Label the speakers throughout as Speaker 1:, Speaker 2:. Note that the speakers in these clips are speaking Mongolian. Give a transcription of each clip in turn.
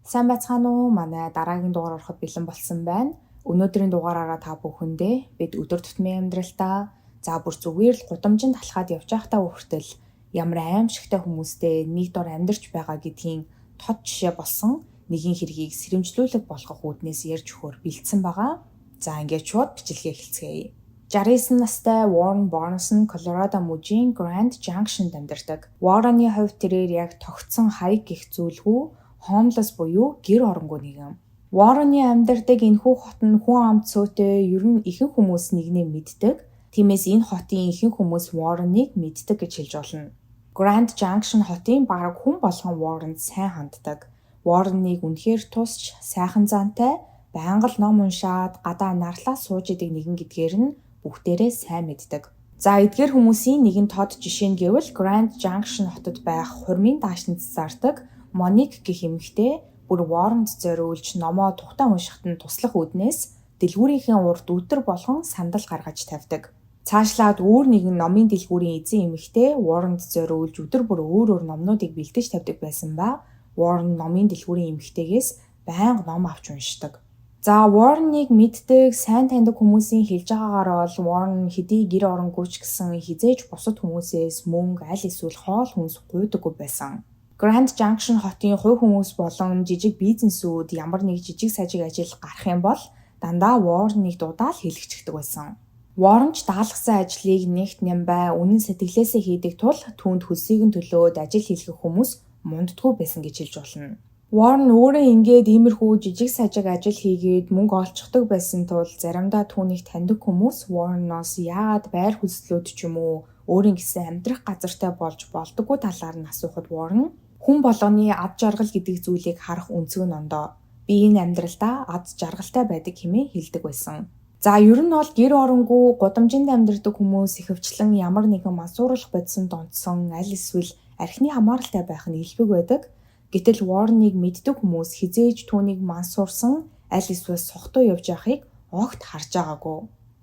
Speaker 1: Сайн байцгаана уу? Манай дараагийн дугаар ороход бэлэн болсон байна. Өнөөдрийн дугаараараа та бүхэндээ бид өдөр тутмын амьдралдаа, за бүр зүгээр л гудамжинд алхаад явж байхдаа хүртэл ямар аимшигтай хүмүүстэй нэг дор амьдарч байгаа гэдгийн тод жишээ болсон нэгэн хэргийг сэрэмжлүүлэг болгох үүднээс ярьж өгөхөөр бэлдсэн байгаа. За, ингээд шууд бичлэгээ эхэлцгээе. 69 настай Warren Barnes нь Колорадо мужийн Grand Junction-д амьдардаг. Warren-ы хувьд тэрээр яг тогтсон хаяг гэх зүйлгүй, homeless буюу гэр оронгүй нэгэн. Warren-ы амьдардаг энэхүү хот нь хүн ам цөөтэй, ер нь ихэнх хүмүүс нэгнээ мэддэг. Тиймээс энэ хотын ихэнх хүмүүс Warren-ыг мэддэг гэж хэлж болно. Grand Junction хотын бараг хүн болгон Warren-д сайн ханддаг. Warren-ыг үнэхээр тусч, сайхан зантай, байнга л ном уншаад, гадаа нарлаа сууж идэг нэгэн гэдгээр нь бүгдээрээ сайн мэддэг. За, эдгээр хүмүүсийн нэгэн тод жишээ нь гэвэл Grand Junction хотод байх хурмын даашинз зардаг Моник гэх эмэгтэй бүр Warren-д зориулж номоо тухтай уншихад нь туслах үүднээс дэлгүүрийнхээ урд өдөр болгон сандал гаргаж тавьдаг. Цаашлаад өөр нэгэн номын дэлгүүрийн эзэн эмэгтэй Warren-д зориулж өдөр бүр өөр өөр номнуудыг бэлдэж тавьдаг байсан ба Warren номын дэлгүүрийн эмэгтэйгээс байнга ном авч уншдаг. За, Warren-ыг мэддэг, сайн таньдаг хүмүүсийн хэлж байгаагаар бол Warren хэдий гэр оронгүй ч гэсэн хэзээ ч бусад хүмүүсээс мөнгө аль эсвэл хоол хүнс гуйдаггүй байсан. Grand Junction хотын хувь хүмүүс болон жижиг бизнесүүд ямар нэг жижиг сажиг ажил гарах юм бол дандаа Warren-ыг дуудаал хийлгэчихдэг байсан. Warren ч даалгасан ажлыг нэгт нямбай, үнэн сэтгэлээсээ хийдэг тул түүнд хөлсийг нь төлөөд ажил хийлгэх хүмүүс мунддаггүй байсан гэж хэлж болно. Warren өөрөө ингээд иймэрхүү жижиг сажиг ажил хийгээд мөнгө олчихдог байсан тул заримдаа түүнийг таньдаг хүмүүс Warren-оос яагаад байр хөлслөөд ч юм уу өөрийн гэсэн амьдрах газартай болж болдоггүй талаар нь асуухад Warren хүн болгоны ад жаргал гэдэг зүйлийг харах өнцөг нь ондоо. Би энэ амьдралдаа ад жаргалтай байдаг хэмээн хэлдэг байсан. За, ер нь бол гэр оронгүй, гудамжинд амьдардаг хүмүүс ихэвчлэн ямар нэгэн мансууруулах бодисонд донтсон аль эсвэл архины хамааралтай байх нь элбэг байдаг. Гэтэл Warren-ыг мэддэг хүмүүс хэзээ ч түүнийг мансуурсан аль эсвэл согтуу явж байхыг огт харж байгаагүй.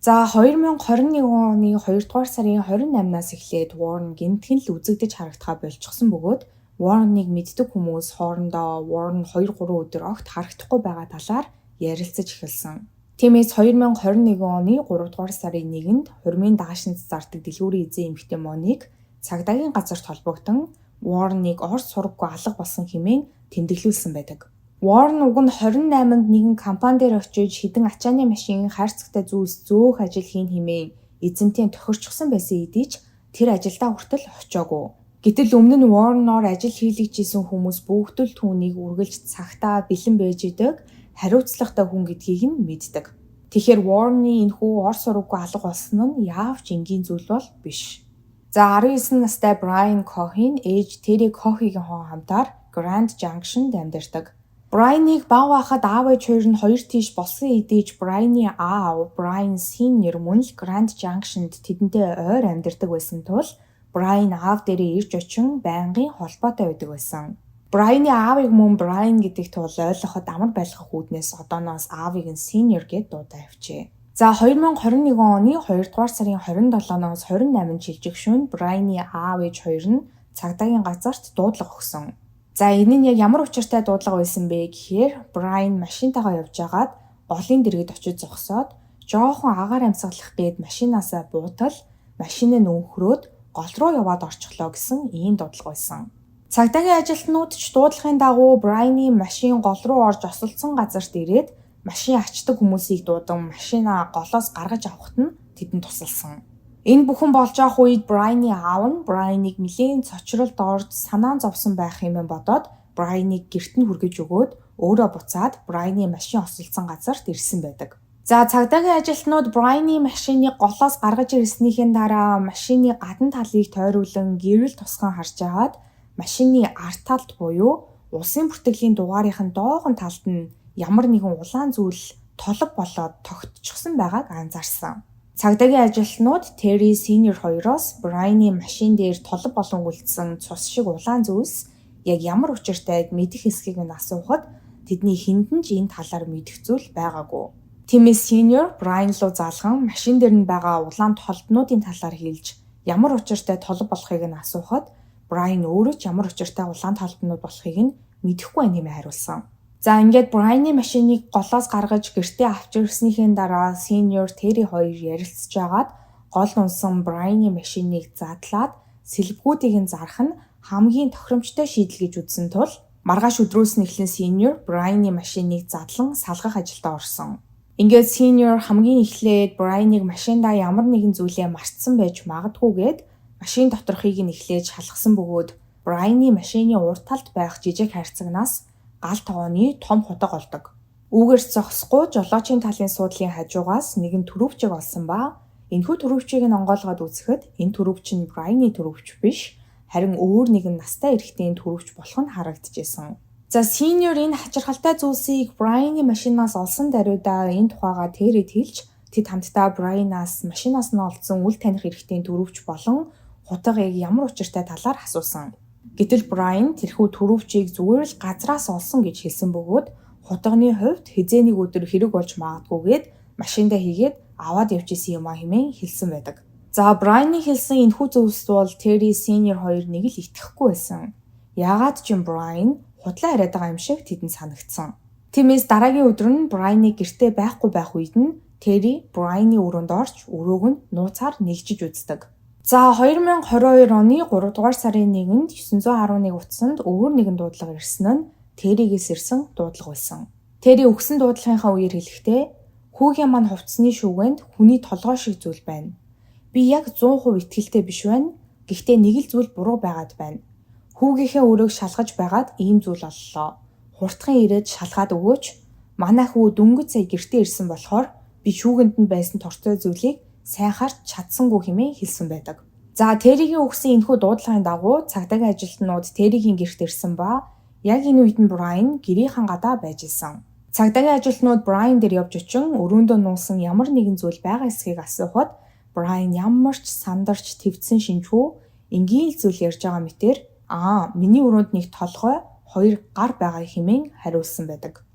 Speaker 1: За, 2021 оны 2 дугаар сарын 28-наас эхлээд Warren гэнэтхэн л үзэгдэж харагдахаа больчихсон бөгөөд Warren-ыг мэддэг хүмүүс хоорондоо Warren 2 3 өдөр огт харагдахгүй байгаа талаар ярилцаж эхэлсэн. Тиймээс 2021 оны 3 дугаар сарын 1-нд хурмын даашинз зардаг дэлгүүрийн эзэн эмэгтэй Моник цагдаагийн газарт холбогдсон Warren-ыг ор сураггүй алга болсон хэмээн тэмдэглүүлсэн байдаг. Warren уг нь 28-нд нэгэн компани дээр очиж хэдэн ачааны машин хайрцагтай зүйлс зөөх ажил хийнэ хэмээн эзэнтэй тохирчихсон байсан хэдий ч тэр ажилдаа хүртэл очоогүй. Гэтэл өмнө нь Warren-оор ажил хийлгэж исэн хүмүүс бүгд л түүнийг үргэлж цагтаа бэлэн байж идэг, хариуцлагатай хүн гэдгийг нь мэддэг. Тэгэхээр Warren-ы энэхүү ор сураггүй алга болсон нь яавч энгийн зүйл бол биш. За, 19 настай Brian Cohen ээж Terry Cohen-ийн хамтаар Grand Junction-д амьдардаг. Brian-ыг бага байхад аав ээж хоёр нь хоёр тийш болсон хэдий ч Brian-ы аав Brian Senior мөн л Grand Junction-д тэдэнтэй ойр амьдардаг байсан тул Brian аав дээрээ ирж очин байнгын холбоотой байдаг байсан. Brian-ы аавыг мөн Brian гэдэг тул ойлгоход амар байлгах үүднээс одооноос аавыг нь Senior гээд дуудаа явжээ. За, 2021 оны 2 дугаар сарын 27-ноос 28-нд шилжих шөнө Brian-ы аав ээж хоёр нь цагдаагийн газарт дуудлага өгсөн. За, энэ нь яг ямар учиртай дуудлага байсан бэ гэхээр Brian машинтайгаа явж байгаад голын дэргэд очиж зогсоод жоохон агаар амьсгалах гээд машинаасаа буутал машин нь өнхрөөд гол руу яваад орчихлоо гэсэн ийм дуудлага байсан. Цагдаагийн ажилтнууд ч дуудлагын дагуу Brian-ы машин гол руу орж осолдсон газарт ирээд машин ачдаг хүмүүсийг дуудан машинаа голоос гаргаж авахад нь тэдэнд тусалсан. Энэ бүхэн болж явах үед Brian-ы аав нь Brian-ыг нэлээн цочролд орж санаа зовсон байх юм бодоод Brian-ыг гэрт нь хүргэж өгөөд өөрөө буцаад Brian-ы машин осолдсон газарт ирсэн байдаг. За, цагдаагийн ажилтнууд Brian-ы машиныг голоос гаргаж ирснийхэн дараа машины гадна талыг тойруулан гэрэл тусган харж байгаад машины ард талд буюу улсын бүртгэлийн дугаарынх нь доохон талд нь ямар нэгэн улаан зүйл толбо болоод тогтчихсон байгааг анзаарсан. Цагдаагийн ажилтнууд Terry Senior хоёроос Brian-ы машин дээр толбо болон үлдсэн цус шиг улаан зүйлс яг ямар учиртайг мэдэх эсэхийг нь асуухад тэдний хэнд нь ч энэ талаар мэдэх зүйл байгаагүй. Тиймээс Senior Brian руу залган машин дээр нь байгаа улаан толбонуудын талаар хэлж, ямар учиртай толбо болохыг нь асуухад Brian өөрөө ч ямар учиртай улаан толбонууд болохыг нь мэдэхгүй байна хэмээн хариулсан. За, ингээд Брайаны машиныг голоос гаргаж гэртээ авч ирснийхээ дараа Senior, Terry хоёр ярилцж байгаад гол унсан Брайаны машиныг задлаад сэлбэгүүдийг нь зарах нь хамгийн тохиромжтой шийдэл гэж үзсэн тул маргааш өдрөөс нь эхлэн Senior Брайаны машиныг задлан салгах ажилдаа орсон. Ингээд Senior хамгийн эхлээд Брайаныг машиндаа ямар нэгэн зүйлээ мартсан байж магадгүйгээд машин доторхыг нь эхлээд шалгасан бөгөөд Брайаны машины урд талд байх жижиг хайрцагнаас гал тогооны том хутга олдог. Үүгээр зогсохгүй жолоочийн талын суудлын хажуугаас нэгэн түрийвчийг олсон ба энэхүү түрийвчийг нь онгойлгоод үзэхэд энэ түрийвч нь Брайаны түрийвч биш, харин өөр нэгэн настай эрэгтэйн түрийвч болох нь харагджээ. За, Senior энэ хачирхалтай зүйлсийг Брайаны машинаас олсон даруйдаа энэ тухайгаа Террид хэлж, тэд хамтдаа Брайанаас машинаас нь олдсон үл таних эрэгтэйн түрийвч болон хутгаыг ямар учиртай талаар асуусан. Гэтэл Брайан тэрхүү түрийвчийг зүгээр л газраас олсон гэж хэлсэн бөгөөд хутганы хувьд хэзээ нэг өдөр хэрэг болж магадгүйгээд машиндаа хийгээд аваад явж исэн юм а хэмээн хэлсэн байдаг. За, Брайаны хэлсэн энэхүү зүйлс бол Терри, Senior хоёр нэг л итгэхгүй байсан. Яагаад ч юм Брайан худлаа яриад байгаа юм шиг тэдэнд санагдсан. Тиймээс дараагийн өдөр нь Брайаны гэртээ байхгүй байх үед нь Терри Брайаны өрөөнд орж өрөөг нь нууцаар нэгжиж үздэг. За, 2022 оны 3 дугаар сарын 1-нд 911 утсанд өөр нэгэн дуудлага ирсэн нь Терригээс ирсэн дуудлага байсан. Терри өгсөн дуудлагынхаа үеэр хэлэхдээ хүүгийн маань хувцсны шүүгэнд хүний толгой шиг зүйл байна. Би яг 100% итгэлтэй биш байна. Гэхдээ нэг л зүйл буруу байгаад байна. Хүүгийнхээ өрөөг шалгаж байгаад ийм зүйл оллоо. Хурдхан ирээд шалгаад өгөөч. Манай хүү дөнгөж сая гэртээ ирсэн болохоор би шүүгэнд нь байсан тортой зүйлийг сайн харж чадсангүй хэмээн хэлсэн байдаг. За, Терригийн өгсөн энэхүү дуудлагын дагуу цагдаагийн ажилтнууд Терригийн гэрт ирсэн ба яг энэ үед нь Брайан гэрийнхэн гадаа байж исэн. Цагдаагийн ажилтнууд Брайан дээр явж очин өрөөндөө нуусан ямар нэгэн зүйл байгаа эсэхийг асуухад Брайан ямар ч сандарч твдсэн шинжгүй, энгийн л зүйл ярьж байгаа мэтээр "Аа, миний өрөөнд нэг толгой, хоёр гар байгаа" хэмээн хариулсан байдаг.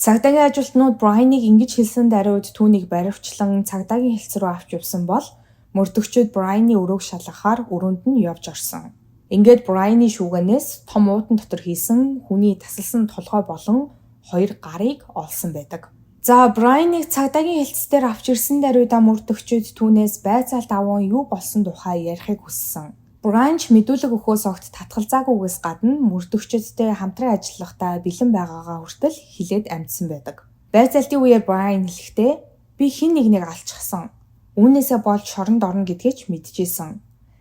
Speaker 1: Цагдаагийн ажилтнууд Брайаныг ингэж хэлсэн даруйд түүнийг баривчлан цагдаагийн хэлц рүү авч явсан бол мөрдөгчид Брайаны өрөөг шалгахаар өрөөнд нь явж орсон. Ингээд Брайаны шүүгэнээс том уутан дотор хийсэн хүний тасалсан толгой болон хоёр гарыг олсон байдаг. За, Брайаныг цагдаагийн хэлц дээр авч ирсэн даруйдаа мөрдөгчид түүнээс байцаалт аван юу болсон тухай ярихыг хүссэн. Брайан ч мэдүүлэг өгөхөөс огт татгалзаагүйгээс гадна мөрдөгчидтэй хамтран ажиллахдаа бэлэн байгаагаа хүртэл хэлээд амжсан байдаг. Байцаалтын үеэр Брайан хэлэхдээ "Би хэн нэгнийг алчихсан. Үүнээсээ болж шоронд орно гэдгийг ч мэджээ.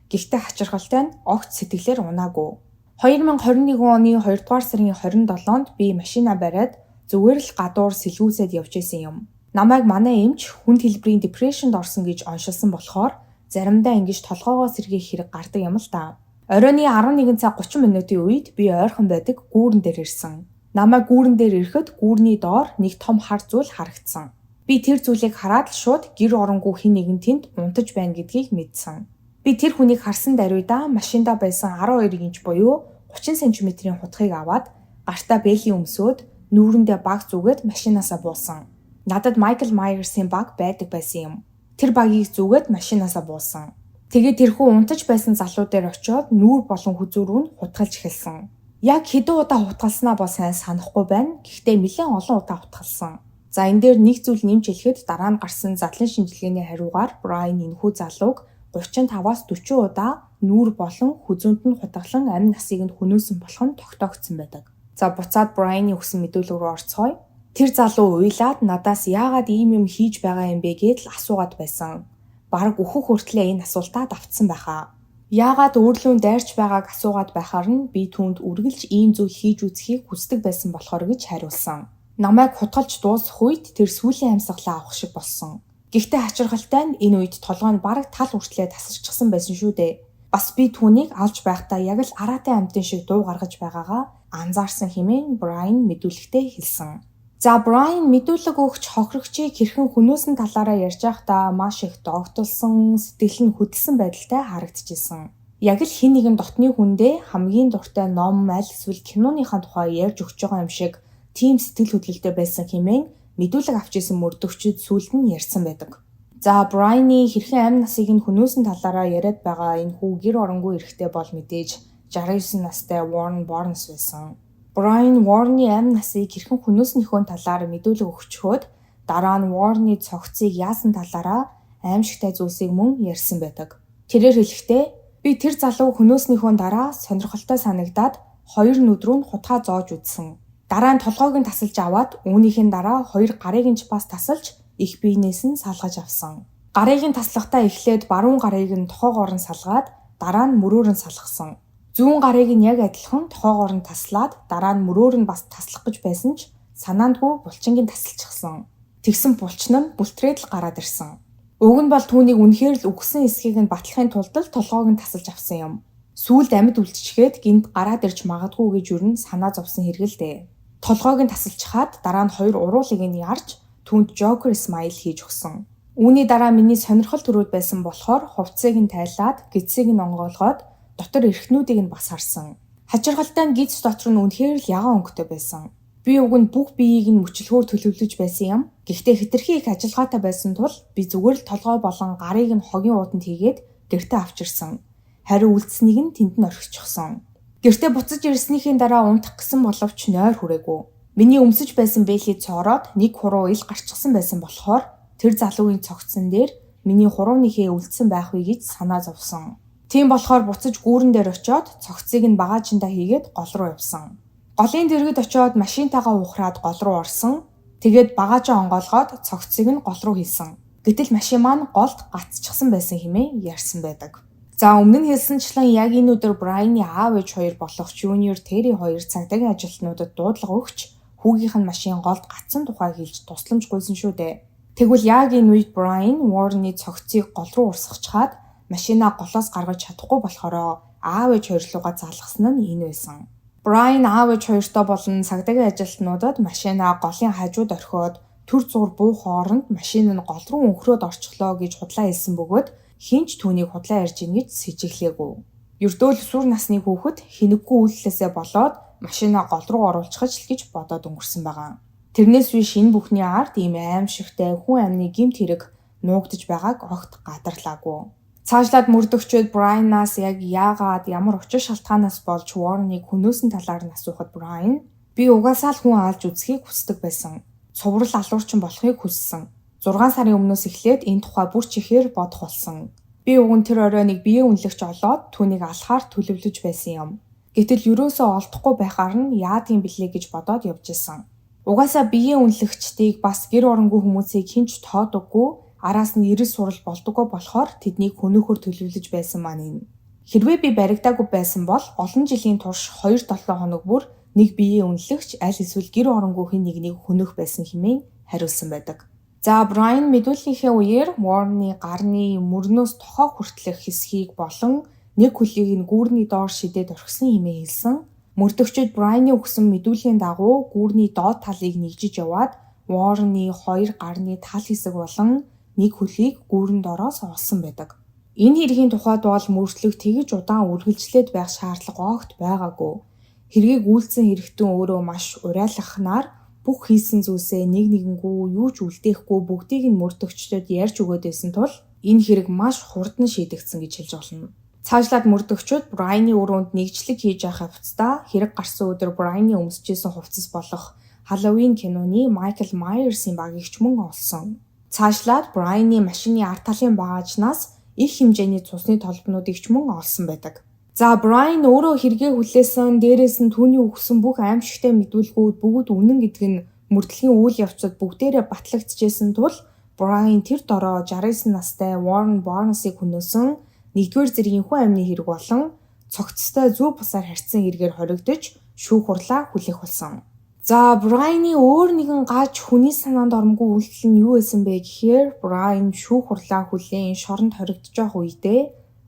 Speaker 1: Гэхдээ хачирхалтай нь огт сэтгэлээр унаагүй. 2021 оны 2 дугаар сарын 27-нд би машина бариад зүгээр л гадуур сэлгүүсээд явж исэн юм. Намайг манай эмч хүнд хэлбэрийн depression д орсон гэж оншилсан болохоор заримдаа ингэж толгойгоо сэргээх хэрэг гардаг юм л да. Оройн 11 цаг 30 минутын үед би ойрхон байдаг гүүрэн дээр ирсэн. Намайг гүүрэн дээр ирэхэд гүүрний доор нэг том хар зүйл харагдсан. Би тэр зүйлийг хараад л шууд гэр оронгүй хэн нэгэн тэнд унтаж байна гэдгийг мэдсэн. Би тэр хүнийг харсан даруйдаа машиндаа байсан 12 инч буюу 30 см-ийн хутгийг аваад гартаа бээлий өмсөөд нүүрэндээ баг зүүгээд машинаасаа буусан. Надад Майкл Майерсын баг байдаг байсан юм. Тэр багийг зүүгээд машинаасаа буусан. Тэгээд тэрхүү унтаж байсан залуу дээр очиод нүүр болон хүзүү рүү нь хутгалж эхэлсэн. Яг хэдэн удаа хутгалснаа бол сайн санахгүй байна. Гэхдээ нэлээн олон удаа хутгалсан." За, энэ дээр нэг зүйл нэмж хэлэхэд дараа нь гарсан задлан шинжилгээний хариугаар Брайан энэхүү залууг 35-аас 40 удаа нүүр болон хүзүүнд нь хутгалан амь насыг нь хөнөөсөн болох нь тогтоогдсон байдаг. За, буцаад Брайаны өгсөн мэдүүлэг рүү орцгоё. "Тэр залуу уйлаад надаас яагаад ийм юм хийж байгаа юм бэ гээд л асуугаад байсан. Бараг үхэх хүртлээ энэ асуултаа давтсан байхаа. Яагаад өөрлүүн дайрч байгааг асуугаад байхаар нь би түүнд үргэлж ийм зүйл хийж үзэхийг хүсдэг байсан болохоор гэж хариулсан. Намайг хутгалж дуусах үед тэр сүүлийн амьсгалаа авах шиг болсон. Гэхдээ хачирхалтай нь энэ үед толгой нь бараг тал хүртлээ тасарчихсан байсан шүү дээ. Бас би түүнийг алж байхдаа яг л араатай амьтан шиг дуу гаргаж байгаагаа анзаарсан" хэмээн Брайан мэдүүлэгтээ хэлсэн. За, Брайан мэдүүлэг өгч хохирогчийг хэрхэн хөнөөсөн талаараа ярьж байхдаа маш их догдолсон, сэтгэл нь хөдөлсөн байдалтай харагдчихсан. Яг л хэн нэгэн дотны хүндээ хамгийн дуртай ном аль эсвэл киноныхаа тухай ярьж өгч байгаа юм шиг тийм сэтгэл хөдлөлтэй байсан хэмээн мэдүүлэг авч исэн мөрдөгчид сүүлд нь ярьсан байдаг. За, Брайаны хэрхэн амь насыг нь хөнөөсөн талаараа яриад байгаа энэхүү гэр оронгүй эрэгтэй бол мэдээж 69 настай Warren Barnes байсан. Брайан Уоррны амь насыг хэрхэн хөнөөснийхөө талаар мэдүүлэг өгчхөөд дараа нь Уоррны цогцыг яасан талаараа аимшигтай зүйлсийг мөн ярьсан байдаг. Тэрээр хэлэхдээ би тэр залуу хөнөөснийхөө дараа сонирхолтой санагдаад хоёр нүд рүү нь хутгаа зоож үзсэн. Дараа нь толгойг нь тасалж аваад үүнийх нь дараа хоёр гарыг нь ч бас тасалж их биенээс нь салгаж авсан. Гарыг нь таслахдаа эхлээд баруун гарыг нь тохоогоор нь салгаад дараа нь мөрөөр нь салгасан. Зүүн гарыг нь яг адилхан тохоогоор нь таслаад дараа нь мөрөөр нь бас таслах гэж байсан ч санаандгүй булчинг нь тасалчихсан. Тэгсэн булчин нь бүлтрээд л гараад ирсэн. Уг нь бол түүнийг үнэхээр л үхсэн эсхийг нь батлахын тулд л толгойг нь тасалж авсан юм. Сүүлд амьд үлдчихээд гинт гараад ирж магадгүй гэж юу н санаа зовсон хэрэг л дээ. Толгойг нь тасалчихаад дараа нь хоёр уруулыг нь ярьж түүнд Joker smile хийж өгсөн. Үүний дараа миний сонирхол төрөөд байсан болохоор хувцсыг нь тайлаад, гэдсийг нь онгойлгоод дотор эрхтнүүдийг нь бас харсан. Хачирхалтай нь гидс дотор нь үнэхээр л ягаан өнгөтэй байсан. Би уг нь бүх биеийг нь мөчлөхөөр төлөвлөж байсан юм. Гэхдээ хэтэрхий их ажиллагаатай байсан тул би зүгээр л толгой болон гарыг нь хогийн ууданд хийгээд гэртээ авчирсан. Харин үлдсэнийг нь тэнд нь орхичихсон. Гэртээ буцаж ирснийхээ дараа унтах гэсэн боловч нойр хүрээгүй. Миний өмсөж байсан бээлий цоороод нэг хуруу ил гарчихсан байсан болохоор тэр залуугийн цогцсон дээр миний хурууныхээ үлдсэн байх вэ гэж санаа зовсон. Тийм болохоор буцаж гүүрэн дээр очиод цогцыг нь багаажиндаа хийгээд гол руу явсан. Голын дэргэд очиод машинтайгаа ухраад гол руу орсон. Тэгээд багаажаа онгойлгоод цогцыг нь гол руу хийсэн. Гэтэл машин маань голд гацчихсан байсан хэмээн ярьсан байдаг. За өмнө нь хэлсэнчлэн яг энэ өдөр Брайаны аав ээж хоёр болох Junior Terry хоёр цагдаагийн ажилтнуудад дуудлага өгч хүүгийнх нь машин голд гацсан тухай хэлж тусламж гуйсан шүү дээ. Тэгвэл яг энэ үед Брайан Уоррны цогцыг гол руу урсгачихад машинаа голоос гаргаж чадахгүй болохоро аав ээж хоёр руугаа залгасан нь энэ байсан. Брайан аав ээж хоёртой болон цагдаагийн ажилтнуудад машинаа голын хажууд орхиод түр зуур буу хооронд машин нь гол руу өнхрөөд орчихлоо гэж худлаа хэлсэн бөгөөд хэн ч түүнийг худлаа ярьж ийн гэж сэжиглээгүй. Ердөө л өсвөр насны хүүхэд хинэггүй үйлдэлээсээ болоод машинаа гол руу оруулчихаж л гэж бодоод өнгөрсөн байгаа. Тэрнээс биш энэ бүхний ард ийм аимшигтай хүн амны гэмт хэрэг нуугдаж байгааг огт гадарлаагүй. Цаашлаад мөрдөгчид Брайанаас яг яагаад ямар учир шалтгаанаас болж Уорреныг хөнөөсөн талаар нь асуухад Брайан би угаасаа л хүн алж үзэхийг хүсдэг байсан. Цуврал алуурчин болохыг хүссэн. 6 сарын өмнөөс эхлээд энэ тухай бүр ч ихээр бодох болсон. Би уг нь тэр орой нэг биеэ үнэлэгч олоод түүнийг алахаар төлөвлөж байсан юм. Гэтэл ерөөсөө олдохгүй байхаар нь яадгийн билээ гэж бодоод явж исэн. Угаасаа биеэ үнэлэгчдийг бас гэр оронгүй хүмүүсийг хэн ч тоодоггүй араас нь эрэл сурал болдоггүй болохоор тэднийг хөнөөхөөр төлөвлөж байсан маань энэ. Хэрвээ би баригдаагүй байсан бол олон жилийн турш 2-7 хоног бүр нэг биеэ үнэлэгч аль эсвэл гэр оронгүй хэн нэгнийг хөнөөх байсан хэмээн хариулсан байдаг. За Брайан мэдүүлгийнхээ үеэр Уоррны гарны мөрнөөс тохоо хүртэлх хэсгийг болон нэг хөлийг нь гүүрний доор шидээд орхисон хэмээн хэлсэн. Мөрдөгчид Брайаны өгсөн мэдүүлгийн дагуу гүүрний доод талыг нэгжиж яваад Уоррны хоёр гарны тал хэсэг болон нэг хөлийг гүүрэн доороос олсон байдаг. Энэ хэргийн тухайд бол мөрдлөг тэгж удаан үргэлжлээд байх шаардлага огт байгаагүй. Хэргийг үйлдсэн хэрэгтэн өөрөө маш урайлахнаар бүх хийсэн зүйлсээ нэг нэгэнгүү юу ч үлдээхгүй бүгдийг нь мөрдөгчдөд ярьж өгөөд байсан тул энэ хэрэг маш хурдан шийдэгдсэн гэж хэлж болно. Цаашлаад мөрдөгчид Брайаны өрөөнд нэгжлэг хийж байхаа буцдаа хэрэг гарсан өдөр Брайаны өмсөж исэн хувцас болох Halloween киноны Майкл Майерсын багийг ч мөн олсон. Цаашлаад Брайаны машины ард талын багаажнаас их хэмжээний цусны толбнуудыг ч мөн олсон байдаг. За Брайан өөрөө хэрэгээ хүлээсэн, дээрээс нь түүний өгсөн бүх аимшигтай мэдүүлгүүд бүгд үнэн гэдэг нь мөрдлөгийн үйл явцад бүгдээрээ батлагдчихсэн тул Брайан тэр дороо 69 настай Уоррен Барнсыг хөнөөсөн нэгдүгээр зэргийн хүн амны хэрэг болон цогцтой зүү бусаар харьцсан хэрэгээр хоригдож шүүх хурлаа хүлээх болсон. За Брайаны өөр нэгэн гаж хүний санаанд оромгүй үйлдэл нь юу байсан бэ гэхээр Брайан шүүх хурлаа хүлээн шоронд хоригдож явах үедээ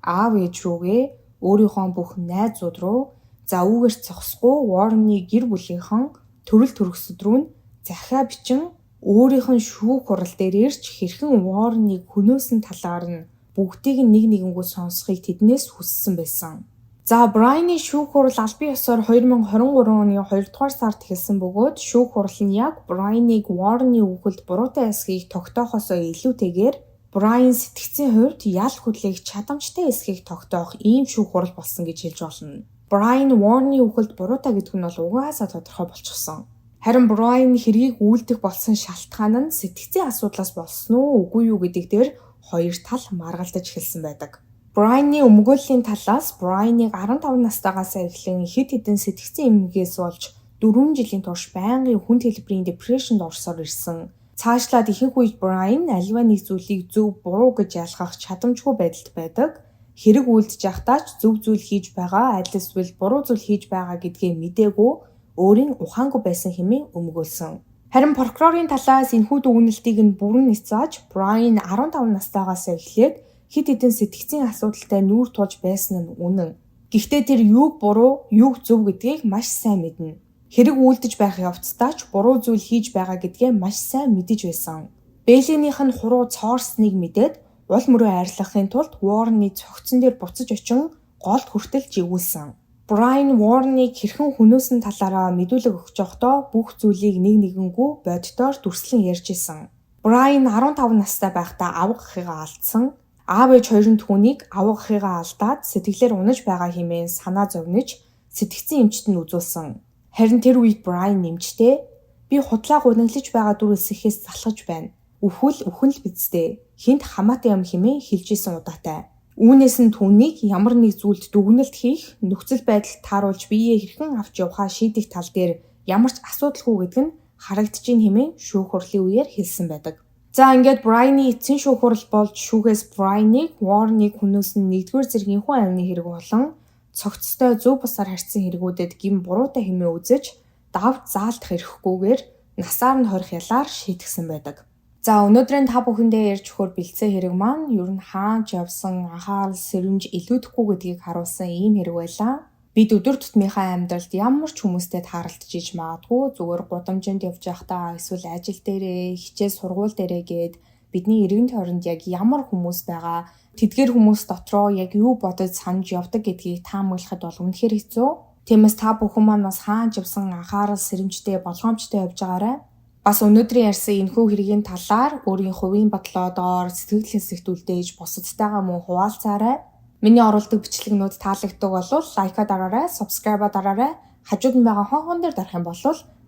Speaker 1: аав ээж рүүгээ өөрийнхөө бүх найзууд руу за үүгээр зогсохгүй Уоррны гэр бүлийнхэн төрөл төрөсөд рүү нь захиа бичин өөрийнх нь шүүх хурал дээр ирж хэрхэн Уоррныг хөнөөсөн талаар нь бүгдийг нь нэг нэгэнгүү сонсохыг тэднээс хүссэн байсан. За Брайаны шүүх хурал албан ёсоор 2023 оны 2 дугаар сард эхэлсэн бөгөөд шүүх хурал нь яг Брайаныг Уоррны үхэлд буруутай эсхийг тогтоохосоо илүүтэйгээр Брайан сэтгцийн хувьд ял хүлээх чадамжтай эсхийг тогтоох ийм шүүх хурал болсон гэж хэлж болно. Брайан Уоррны үхэлд буруутай гэдэг нь бол угаасаа тодорхой болчихсон. Харин Брайан хэргийг үйлдэх болсон шалтгаан нь сэтгцийн асуудлаас болсон уу үгүй юу гэдэг дээр хоёр тал маргалдаж эхэлсэн байдаг. Брайаны өмгөөллийн талаас Брайаныг 15 настайгаас эхлэн хэд хэдэн сэтгцийн эмгэгээс болж 4 жилийн турш байнгын хүнд хэлбэрийн depression д орсоор ирсэн. Цаашлаад ихэнх үед Брайан аливаа нэг зүйлийг зөв буруу гэж ялгах чадамжгүй байдалд байдаг. Хэрэг үйлдэж байхдаа ч зөв зүйл хийж байгаа аль эсвэл буруу зүйл хийж байгаа гэдгээ мдээгүй өөрийн ухаангүй байсан хэмээн өмгөөлсөн. Харин прокурорын талаас энэхүү дүгнэлтийг нь бүрэн няцааж Брайан 15 настайгаас эхлээд хэд хэдэн сэтгцийн асуудалтай нүүр тулж байсан нь үнэн. Гэхдээ тэр юуг буруу, юуг зөв гэдгийг маш сайн мэднэ. Хэрэг үйлдэж байх явцдаа ч буруу зүйл хийж байгаа гэдгээ маш сайн мэдэж байсан. Бээлийнийх нь хуруу цоорсныг мэдээд уул мөрөө арилгахын тулд Уоррны цогцсон дээр буцаж очин голд хүртэл жигүүлсэн. Брайан Уоррныг хэрхэн хөнөөсөн талаараа мэдүүлэг өгч явахдаа бүх зүйлийг нэг нэгэнгүү бодитоор дүрслэн ярьж исэн. Брайан 15 настай байхдаа авга ахыгаа алдсан. Аав ээж хоёр нь түүнийг авга ахыгаа алдаад сэтгэлээр унаж байгаа хэмээн санаа зовниж сэтгцийн эмчит нь үзүүлсэн. Харин тэр үед Брайан эмчтэй би худлаа гуниглаж байгаа дүр эсэхээс залхаж байна. Үхвэл үхэн л биз дээ. Хэнд хамаатай юм хэмээн хэлж исэн удаатай. Үүнээс нь түүнийг ямар нэг зүйлд дүгнэлт хийх, нөхцөл байдалд тааруулж биеэ хэрхэн авч явахаа шийдэх тал дээр ямар ч асуудалгүй гэдэг нь харагдаж байна хэмээн шүүх хурлын үеэр хэлсэн байдаг. За ингээд Брайаны эцсийн шүүх хурал болж шүүхээс Брайаныг Уоррныг хөнөөсөн нэгдүгээр зэргийн хүн амины хэрэг болон цогцтой зөв бусаар харьцсан хэрэгүүдэд гэм буруутай хэмээн үзэж давж заалдах эрхгүйгээр насаар нь хорих ялаар шийтгсэн байдаг. За өнөөдрийн та бүхэндээ ярьж өгөхөөр бэлдсэн хэрэг маань ер нь хаач явсан анхаарал сэрэмж илүүдэхгүй гэдгийг харуулсан ийм хэрэг байлаа. Бид өдөр тутмынхаа амьдралд ямар ч хүмүүстэй тааралдаж иж магадгүй зүгээр гудамжинд явж байхдаа эсвэл ажил дээрээ, хичээл сургууль дээрээ гээд бидний эргэн тойронд яг ямар хүмүүс байгаа, тэдгээр хүмүүс дотроо яг юу бодож санаж явдаг гэдгийг таамаглахад бол үнэхээр хэцүү. Тиймээс та бүхэн маань бас хаач явсан анхаарал сэрэмжтэй, болгоомжтой явж байгаарай. Бас өнөөдрийн ярьсан энэхүү хэргийн талаар өөрийн хувийн бодлоо доор сэтгэл хэсэгт үлдээж бусадтайгаа мөн хуваалцаарай. Миний оруулдаг бичлэгнүүд таалагддаг бол like аа дараарай, subscribe дараарай. Хажууд нь байгаа хонхон дээр дарах юм бол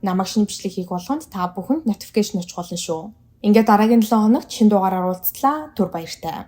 Speaker 1: намайг шинэ бичлэг хийх болгонд та бүхэнд notification очих болно шүү. Ингээд дараагийн 7 хоногт шинэ дугаараар уулзлаа. Түр баяртай.